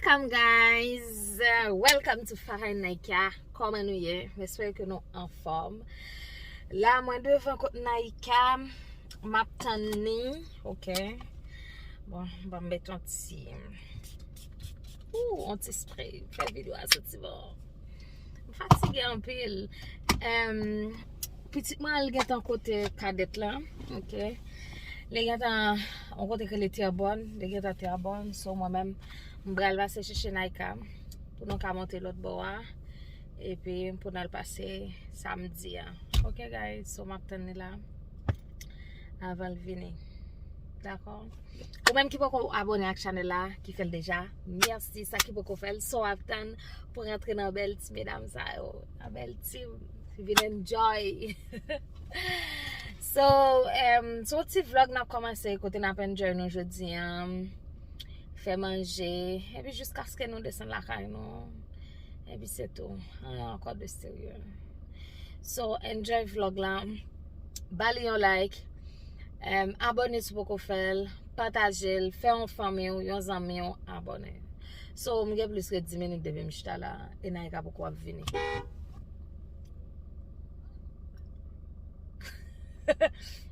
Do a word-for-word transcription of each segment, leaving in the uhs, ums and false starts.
Welcome, guys. Welcome to Farah and Naika. Kòman nou ye? M espere ke nou anfòm. La mwen devan kot Naika, m ap tann ni. Ok. Bon, ban m met yon ti, ou, yon ti spray. Fè videyo a soti bon. M fatige anpil. Em, pitit mwen al gentan kote kadèt la. Ok. Li gentan yon kote ke li Tèbòn, li gentan Tèbòn. So mwen menm, m pral pase chèche Naika pou nou ka monte lòt bò a. Epi pou n al pase samdi a. Ok, guys, so m ap tann li la avan l vini. Dakò? Ou menm ki poko abòne ak chanèl la, ki fè l deja, mèsi. Sa ki poko fè l, sa w ap tann pou rantre nan bèl ti medam sa yo, nan bèl ti, vin enjoy. So, em, se yon ti vlog n ap kòmanse kote n ap enjoy nou jodi a. Fè manje, epi jiskaske nou desann lakay nou. Epi se tou. Anyen ankò de serye. So, enjoy vlog la. Ba li yon like. Em, abòne si w poko fè l. Pataje l. Fè yon fanmi w, yon zanmi w abòne. So, m gen plis ke dis minit depi m chita la. E Naika poko ap vini.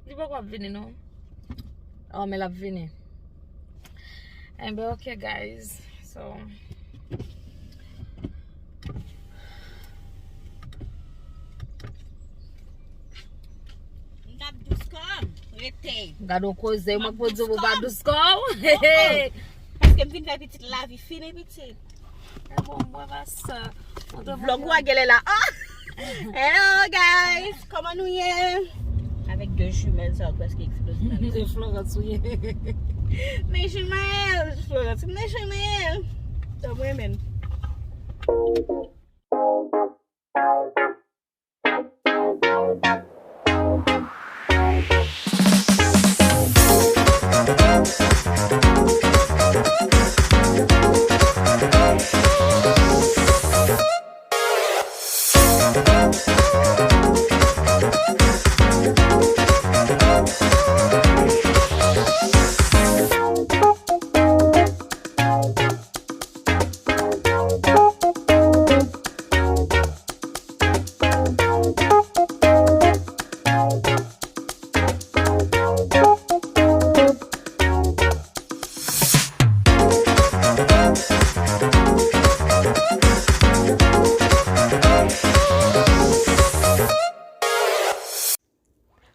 Li poko ap vini, non. Oh, men l ap vini. Enben, ok, guys. So, M t ap dous kòm, rete. Gade yon koze, mwen pou di w pa dous kò w. Paske m vin fè pitit, lavi fini pitit. E bon, mwen pa sa. Vlog ou a genlè la. Ah! Hello guys, kòman nou ye? Avèk de jumèl sa yo prèske eksploze nan E Florence ou ye. Mes jumelles, Florence, mes jumelles. Sa mwen menm.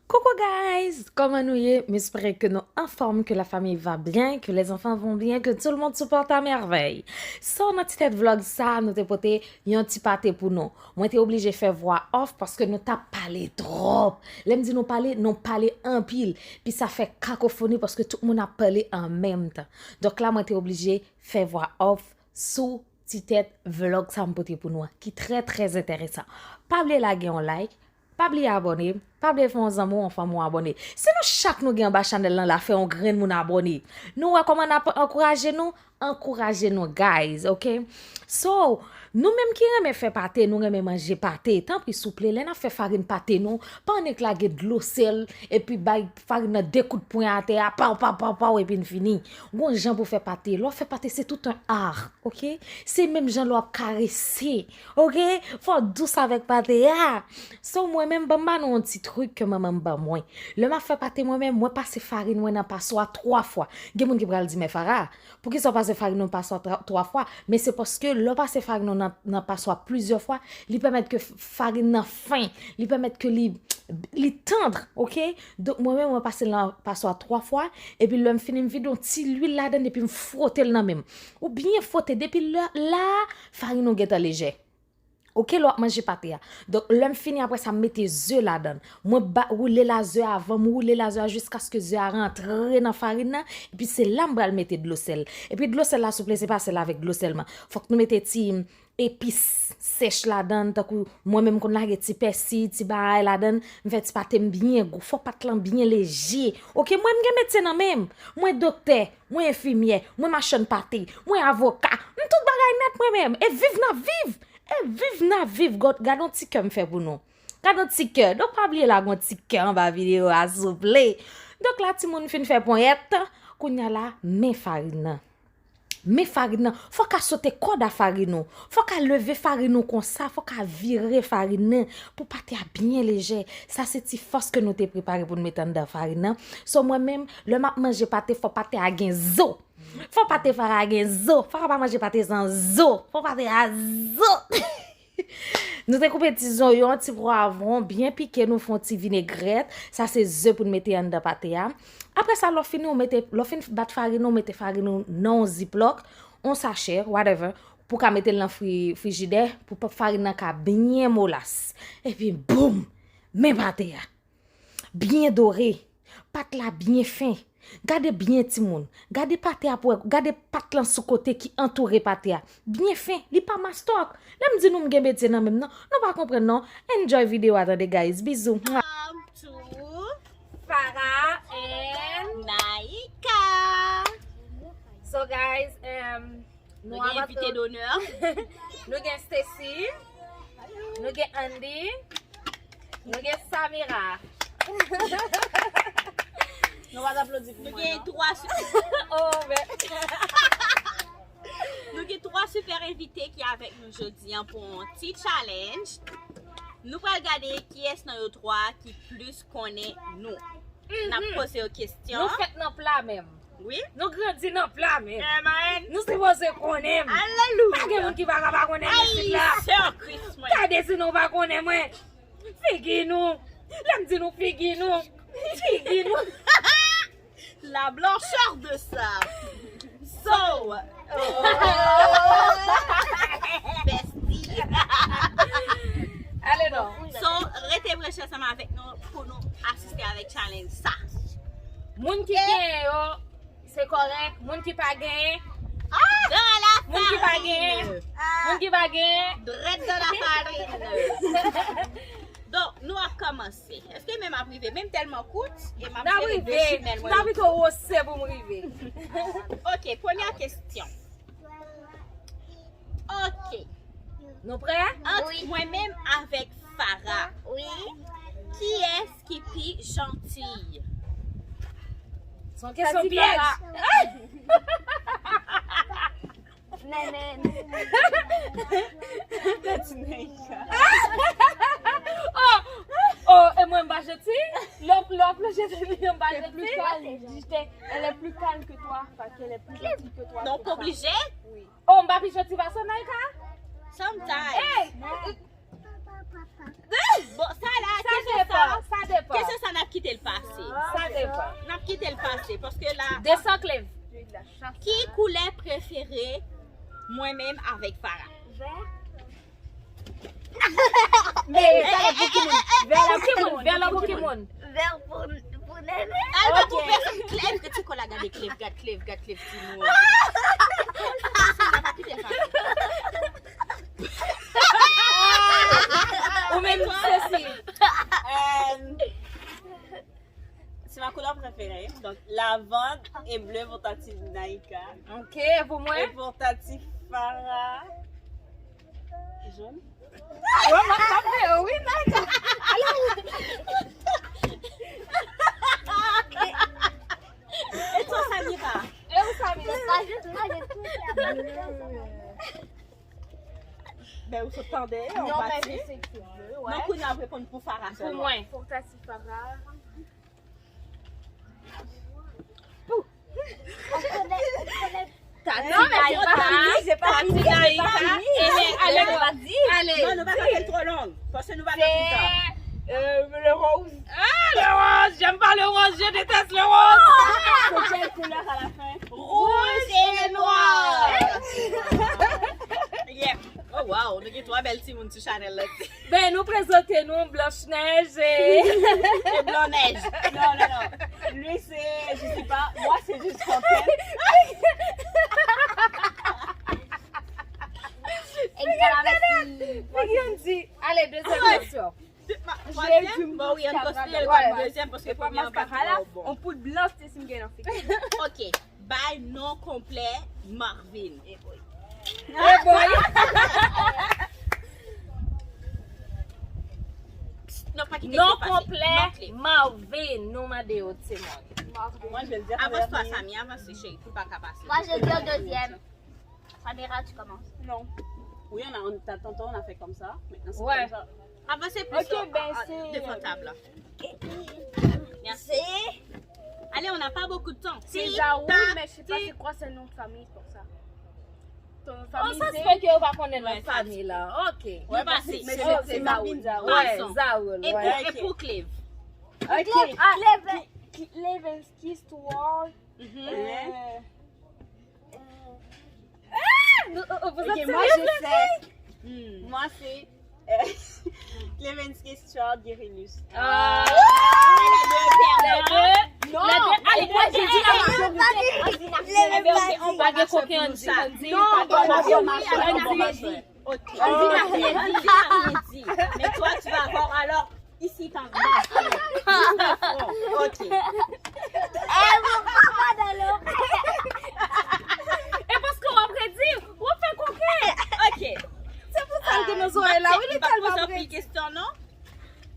Coucou guys, kòman nou ye? M espere ke nou anfòm, que la famille va bien, que les enfants vont bien, que tout le monde se porte à merveille. So, nan ti tèt vlog sa, nou te pote yon ti pate pou nou. Mwen te oblije fè vwa off paske nou t ap pale twòp. Lè m di nou pale, nou pale anpil. Pi sa fè kakofoni paske tout moun ap pale an menm tan. Donk la, mwen te oblije fè vwa off sou ti tèt vlog sa m pote pou nou an, ki trè, trè enteresan. Pa bliye lage yon like, pa bliye abòne, pa bliye fè yon zanmi w, yon fanmi w abòne. Si nou chak nou gen anba chanèl lan la fè yon grenn moun abòne, nou wè kòman n ap ankouraje nou? Ankouraje nou, guys, ok? So, nou menm ki renmen fè pate, nou renmen manje pate, tanpri souple, lè n ap fè farin pate nou, pa annik lage dlo sèl, epi bay farin nan de kout pwen atè a, paw, paw, paw, paw, epi n fini. Gon jan pou fè pate. Lè w ap fè pate, se tout un art, ok? Se menm jan lè w ap karese, ok? Fò w dous avèk pate a. So, mwen menm, ban m ba nou yon ti trik ke manman m ban mwen. Lè m ap fè pate mwen menm, mwen pase farin mwen nan paswa twa fwa. Gen moun ki pral di, men Farah, poukisa w pase farin nan paswa tra- twa fwa? Men se paske lè w pase farin nan, nan, nan paswa plizyè fwa, li pèmèt ke f- farin nan fen, li pèmèt ke li, li tann, ok? Donk, mwen menm, mwen pase l nan paswa twa fwa, epi lè m fini, m vide yon ti lwil ladan l, epi m fwote l nan men m. Ou byen fwote, depi lè la, farin ou gentan lejè. Ok, lè w ap manje pate a. Donk, lè m fini, apre sa, m mete ze ladan l. Mwen ba, woule la ze a, avan m woule la ze a, jiskaske ze a rantre nan farin nan, epi se la m pral mete dlo sèl. Epi dlo sèl la, souple, se pa sèl avèk dlo sèlman. Fòk nou mete ti epis sèch ladan l, tankou mwen menm, m konn lage ti pèsi, ti bagay ladan l, m fè ti pate m byen gou, fò pat lan byen leje. Ok, mwen, m gen medsen nan men m. Mwen doktè, mwen enfimyè, mwen machann pate, mwen avoka, m tout bagay nèt mwen menm. E viv n ap viv! E viv n ap viv! Gad, gad yon ti kè m fè pou nou. Gad yon ti kè. Donk, pa bliye lage yon ti kè anba videyo a, souple. Donk, la, timoun fin fè ponyèt. Kounye a la, men farin nan. Men farin nan, fò w ka sote kòd a farin ou. Fò w ka leve farin ou konsa, fò w ka vire farin nan pou pate a byen lejè. Sa se ti fòs ke nou te prepare pou n mete anndan farin nan. So mwen menm, lè m ap manje pate, fò pate a gen zo. Fò pate Farah gen zo. Farah pa manje pate san zo. Fò pate a zo. Nou te koupe ti zonyon, ti pwavwon, byen pike, nou fè yon ti vinegrèt. Sa se ze pou n mete anndan pate a. Apre sa, lè w fini, ou mete, lè w fin bat farin ou, mete farin ou nan yon ziplòk, yon sachè, whatever, pou w ka mete l nan fri, frijidè, pou pa- farin nan ka byen molas. Epi, boum! Men pate a. Byen dore. Pat la byen fen. Gade byen timoun. Gade pate a pou wè, gade pat lan sou kote ki antoure pate a. Byen fen, li pa mastòk. Lè m di nou m gen medye nan men m nan, nou pa konprann non. Enjoy videyo a tande guys. Bizou. Mwah. Welcome to Farah and Naika. So guys, um, Nou gen envite donè. Nou gen Stacy. Nou gen Andy. Nou gen Samira. Nou pa t aplodi pou mwen non. Nou gen twa su- Oh, men. Nou gen twa super envite ki avèk nou jodi an pou yon ti challenge. Nou pral gade kiyès nan yo twa ki plis konnen nou. N ap poze yo kesyon. Nou fèt nan pla menm. Wi. Nou grandi nan pla menm. Amen. Nou sipoze konnen m. Alelouya. Pa gen moun ki pa ka pa konnen m isit la. Ay, sè Kris mwen. Gade si nou pa konnen mwen. Figi nou. Lè m di nou figi nou. Figi nou. La blancheur de ça. So, oh, bestie. Ale non. So, rete branche ansanm avèk nou pou nou asiste avèk challenge sa. Moun ki genyen yo, se kòrèk. Moun ki pa genyen, dans la farine. Moun ki pa genyen, moun ki pa genyen, drèt dans la farine. Donk, nou ap kòmanse. Èske men m ap rive? Men m tèlman kout, e m ap sere de chimèl mwen. N ap rive. N ap rive wose pou m rive. Ok, premyè kesyon. Ok. Nou prè? Ant mwen menm avèk Farah, wi, kiyès ki pi jantiy? Se yon kesyon pyèj. Nènè. Tèt Naika. Oh, oh, e mwen m pa janti? Lè w, lè w plonje tèt mwen m pa janti? Elle est plus calme que toi, parce qu'elle est plus gentille que toi. Non, pa oblije. Oh, m pa pi janti pase w, Naika? Sometimes. Hey! Bon, sa la, kesyon sa, kesyon sa n ap kite l pase. Sa depan. N ap kite l pase, paske la. Desankleve. Ki koulè prefere mwen menm avèk Farah? Vè. Men, sa la pou ki moun? Vè la pou ki moun? Vè la pou ki moun? Vè pou, pou Nènè. Al pa pou pèsonn. Klèv, ti kò la, gade Klèv, gad Klèv, gad Klèv, ti moun. Sa pa kite l pase. Ou menm, Stacy. Euh, c'est ma couleur préférée. Donc, lavande et bleu pour Tati Naika. Ok, pou mwen? Et pour Tati Farah, jaune. Wè, m ap, m ap fè, wi, Naika. Et toi, Samira? E ou, Samira? Ben, ou sot tande, on pati. Non, kounye a ap reponn pou Farah sèlman. Pou mwen. Pou Tati Farah. Tati Naika, Tati Naika, eh, ale, ale. Non, nou pa ka fè l twò long, paske nou pa gen pou sa. Euh, le rose. Ah, le rose, j'aime pas le rose, je déteste le rose. C'est quelle couleur à la fin? Rouge et noir. Yeah. Oh wow, nou gen twa bèl timoun sou chanèl la. Ben, nou prezante nou Blanch Nèj e... E Blan Nèj. Non, non, non. Lui, c'est, je sais pas, moi, c'est juste fontaine. Figi m di. Ale, dezyèm kesyon. Twazyèm? Bon, wi, ann konsidere l kòm dezyèm, paske premye an pa t twò bon. On poud blan, se si m gen nan figi. Ok. Bay non konplè Marvin. E boy. E boy. Non, pa kite non konplè Marvin, nou mande yo, timoun. Moi, je vais le dire. Avance toi, Samy, avance, chérie, pou l pa ka pase. Moi, je dis au deuxième. Samira, tu commences. Non. Oui, on a, on t'a tantôt, on a fait comme ça. Maintenant, c'est Ouais. Comme ça. Avanse plis Ok, ben, c'est- devan tab la. C'est. Allez, on n'a pas beaucoup de temps. C'est Si Zaoul, t'as- mais je sais pas c'est quoi ce nom de famille, c'est pour ça. Ton nom de On famille, ça se c'est peut que vous pas connaître notre famille là. Ok. Ouais, parce que Mais c'est c'est c'est Zaoul. Passons. Zaoul, Et ouais. pour, et pour Cleve. Ok. Ah, Cleve- Clevenski Stewart. Mhm. Euh, Vous, vous Ok, êtes moi, sérieux? Je sais. Hmm. Moi, c'est euh, Clevenski Stewart Girinus. Ah. Les deux perdants. Non, allez, moi j'ai dit la majorité. Eh ben, ok, on va Pas de coquin, on dit, on dit. Non, bon, bon, bon, Ok. Andy n'a rien dit, Andy n'a rien dit. Mais toi, tu vas avoir alors ici t'en vas. Ok. E paske w ap redi, w ap fè koken. Ok. Se pou sa l gen nan zòrèy la, wi, li Pa tèlman poze predi. Pil kesyon non.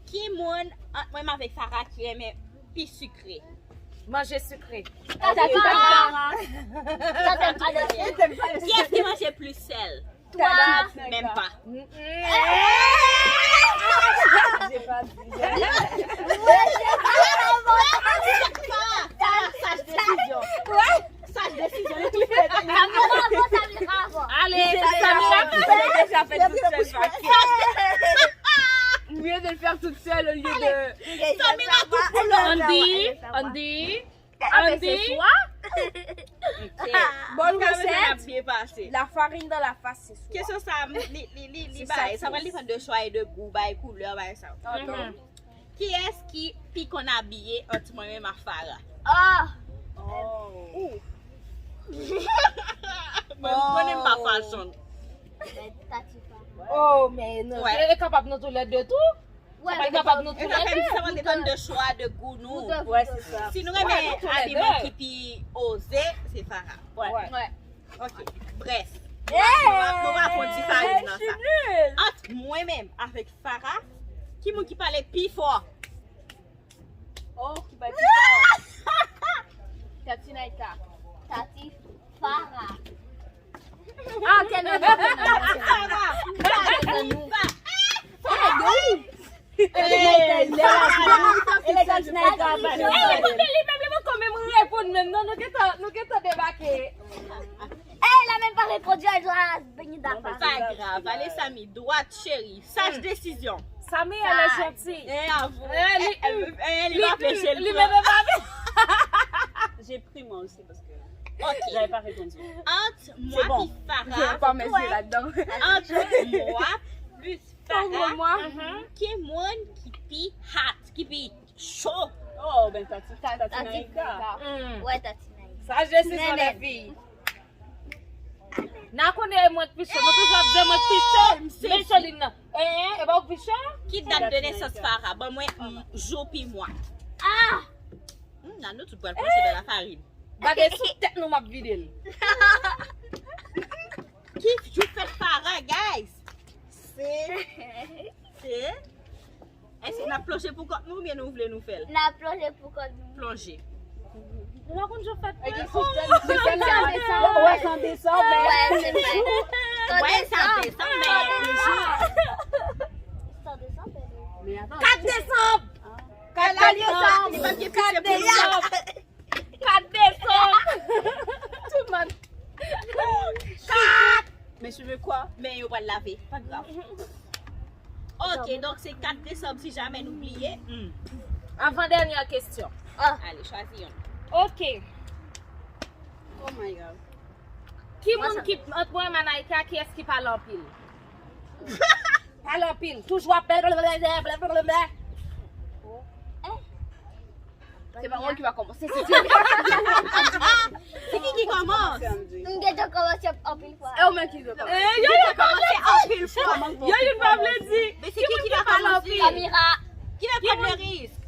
Ki moun ant mwen avèk Farah ki renmen pi sikre? Manje sikre. Kiyès ki manje plis sèl? Menm pa. J'ai pas dit. Saj desizyon. Saj desizyon. Li tou fè. Ale, Samira, Fallait déjà fait toute seule vaquer. Mieux de le faire toute seule au lieu de. Samira tou koulè. Andy, Andy, Andy. Bon, nou se Bien passé. La farine dans la face, c'est sûr. Kesyon sa, li, li, li, li bay, sa pral depann de chwa e de gou, bay koulè, bay sa. Mhm. Kiyès ki pi konn abiye ant mwen menm ak Farah? Ah, Oh. Mwen, mwen menm pa fason. ben, Tati Farah. Oh, men nou Ouais. te kapab nou tou lè de tou. Ouais, Te kapab nou tou E sa lè fè de. sa pral depann de chwa de gou nou. Ouais, c'est ça. Si nou renmen Tou lè abiman de. Ki pi oze, se Farah. Ouais. Ouais. Ok. Bref. Nou pa, nou pa fè diferans nan sa. Ant mwen menm avèk Farah, ki moun ki pale pi fò? Oh, qui va dire ça? Tati Naika. Tati Farah. Ah, ok, non, non, non, non, non. Farah. Farah. Élégance, élégance, Li menm, li menm, li poko menm reponn menm. Non, nou gentan, nou gentan debake. Hey, la menm pa reponn, jwa jwa, beni dapa. Pa grav. Ale Sami, dwat cheri. Saj desizyon. Sami, elle est gentille. E avou. Eh, li, E li pa fleche l li pran. menm pa J'ai pris moi aussi parce que Ok. j'avais pas répondu. Ant mwen bon. pi Je Farah. vais pas mezye ladan. Ant mwen pi Farah. Mwen. Ki moun ki pi hot, ki pi cho? Oh, ben Tati, Tati Naika. Mm. Ouais, Tati Naika. Saj desizyon, les filles. Nan konnen mwen k pi cho, mwen toujou ap di mwen k pi cho. Men Choline nan. Eh, eh, e pa w k pi cho? Ki dat de nesans Farah? Ban mwen mm, jou pi mwa. Ah, Hmm, la nou tout pral pwonse nan lafarin. Gade sou tèt nou m ap vide l. Ki jou fèt Farah, guys? Se Se Èske n ap plonje pou kont nou oubyen nou vle nou fè l? N ap plonje pou kont nou. Plonje. Nou pa konn jou fèt mwen. Ou wè sa desanm, Ouais, c'est vrai. Wè sa desanm, men jou. Sa desanm, Mais attends, Kat desanm. Kat desanm. Li pa gen pitié pou nou. Kat desanm. Tout moun. mais je veux quoi? Men yo pral lave, pa grav. Ok, donk se kat desanm si jamè nou bliye. Hmm. Avan dènyè kesyon. Ale, chwazi yon. Ok. Oh my God. Ki moun ki ant mwen Manaika, kiyès ki pale anpil? Pale anpil. Toujou ap blablabla. C'est pas moi qui va commencer. Se ki ki kòmanse? M gentan kòmanse anpil fwa. É ou menm ki kòmanse. Eh, yo, yo, Kòmanse anpil fwa. Yo, youn pa vle di. Men se ki ki va kòmanse? Samira. Ki va pran le risk?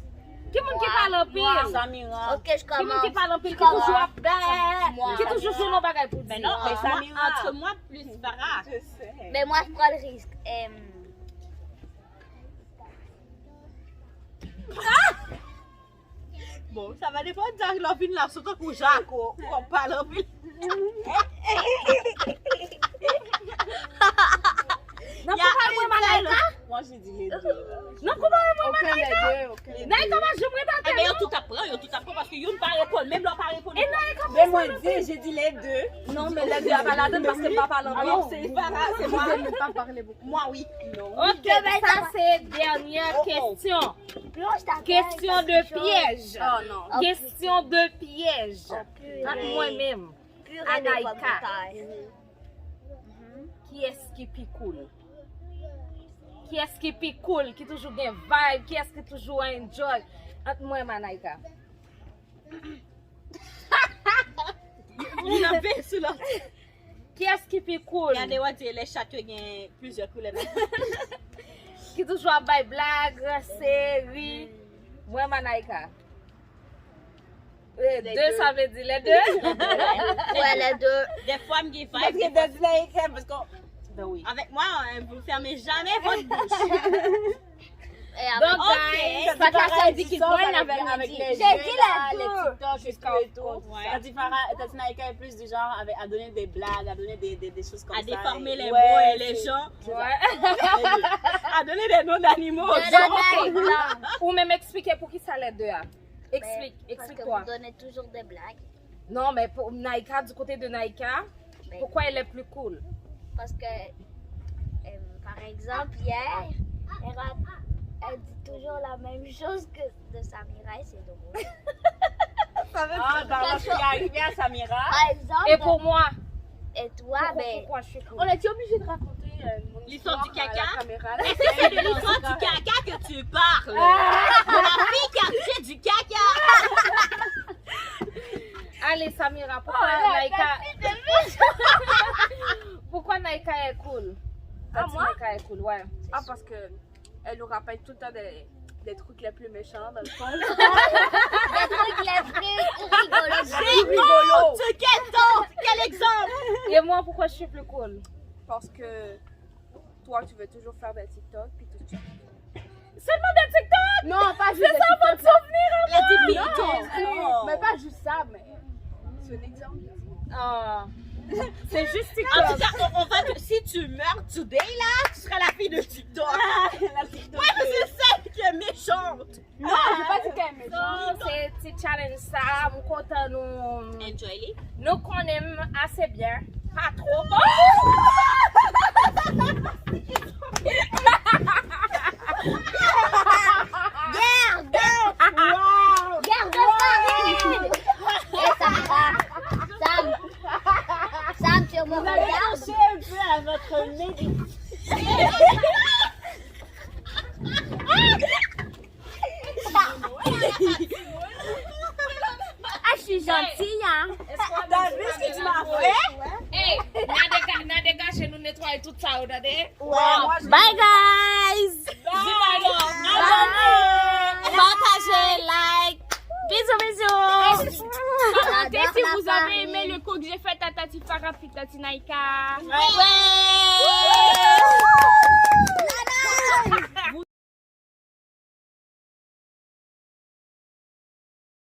Ki moun ki pale anpil? Samira. Ok, je Ki moun ki commence. pale anpil? Ki toujou ap bè. Ki toujou jwenn yon bagay pou di. Men non, Mais ant mwen, Samira. Ant mwen plis Farah. Je sais. Mais moi, je prends le risque. Euh, Bon, sa va depann sa lè w vin la, sou tankou Jako, ou ap pale anpil. Naïka? Moi, j'ai dit les deux. Non, konpare mwen, Naïka. Naïka pa janm ret atè, non. Yo tout ap pran, yo tout ap pran, paske youn pa reponn, menm lè w pa reponn. E Naïka pa. Men mwen di, j'ai dit les deux. Non, men les deux a pa ladann paske m pa pale anpil. Alors, c'est pas grave, c'est moi. Moi, oui. Ok, sa se dènyè kesyon. Kesyon de pyèj. Kesyon de pyèj. Ant mwen menm, Anaïka. Kiyès ki pi cool? Kiyès ki pi cool, ki toujou gen vibe, kiyès ki toujou enjoy? Ant mwen, Anaïka. Youn ap veye sou lòt. Kiyès ki pi cool? Gade, w ap di lè chat yo gen plizyè koulè nan. Ki toujou ap bay blag, se ri. Mwen, Anaïka. Eh, de, sa vle di les deux? Ouais, les deux. Des fois, m gen vibe. Parce que des fois, paske avèk mwen, vous fermez jamais votre bouche. Donk, guys, sa ka fè di ki pwen avèk Midi. J'ai dit les deux. Tandis Farah, tandis Naïka est plus du genre avec, à donner des blagues, à donner des, des, des choses comme ça. À déformer les mots et les gens. Ouais. À donner des noms d'animaux. Ou menm eksplike poukisa les deux a. Explique, explique-toi. Parce que vous donnez toujours des blagues. Non, mais pour Naïka, du côté de Naïka, pourquoi elle est plus cool? Parce que, euh, par exemple, hier, elle, a- elle dit toujours la même chose que de Samira et c'est drôle. Ah, bah, parce qu'il arrive à Samira. Par exemple, et pour moi, et toi, ben, on était obligé de raconter euh, mon histoire à la caméra. Est-ce que c'est de l'histoire du caca que tu parles? De la fille qui a fait du caca? Allez, Samira, pourquoi Naïka, pourquoi Naïka est cool? Ah, moi? Naïka est cool, ouais. Ah, parce que elle nous rappelle tout le temps des, des trucs les plus méchants dans le fond. Des trucs les plus rigolos. Rigolo. Quel, quel exemple? Et moi, pourquoi je suis plus cool? Parce que toi, tu veux toujours faire des TikTok, puis tout ça. Seulement des TikTok? Non, pas juste des TikTok. C'est ça votre souvenir à moi? Non, mais pas juste ça, mais c'est un exemple. Ah. C'est juste TikTok. En tout cas, on, on va te- si tu meurs today, là, tu seras la fille de TikTok. La TikTok. Ouais, mais c'est celle qui est méchante. Non, je pas dit qu'elle est méchante. So, se ti challenge sa, m kontan nou. Enjoy li. Nou konnen m ase byen. Pa two. Yeah, girl. Wow. Yeah, girl. Hey, Samira. Sam. Sam, tu me regardes? Vous allez toucher un peu à votre nez. Ah, je suis gentille, hein. T'as vu ce que tu m'as fait? Hey, n a dega- n a degaje nou netwaye tout sa yo, tande? Bye, guys. Bye. Pataje, like. Bisous, bisous. Commentez si vous avez aimé le coup que j'ai fait à Tati Farah, puis Tati Naïka. Ouais.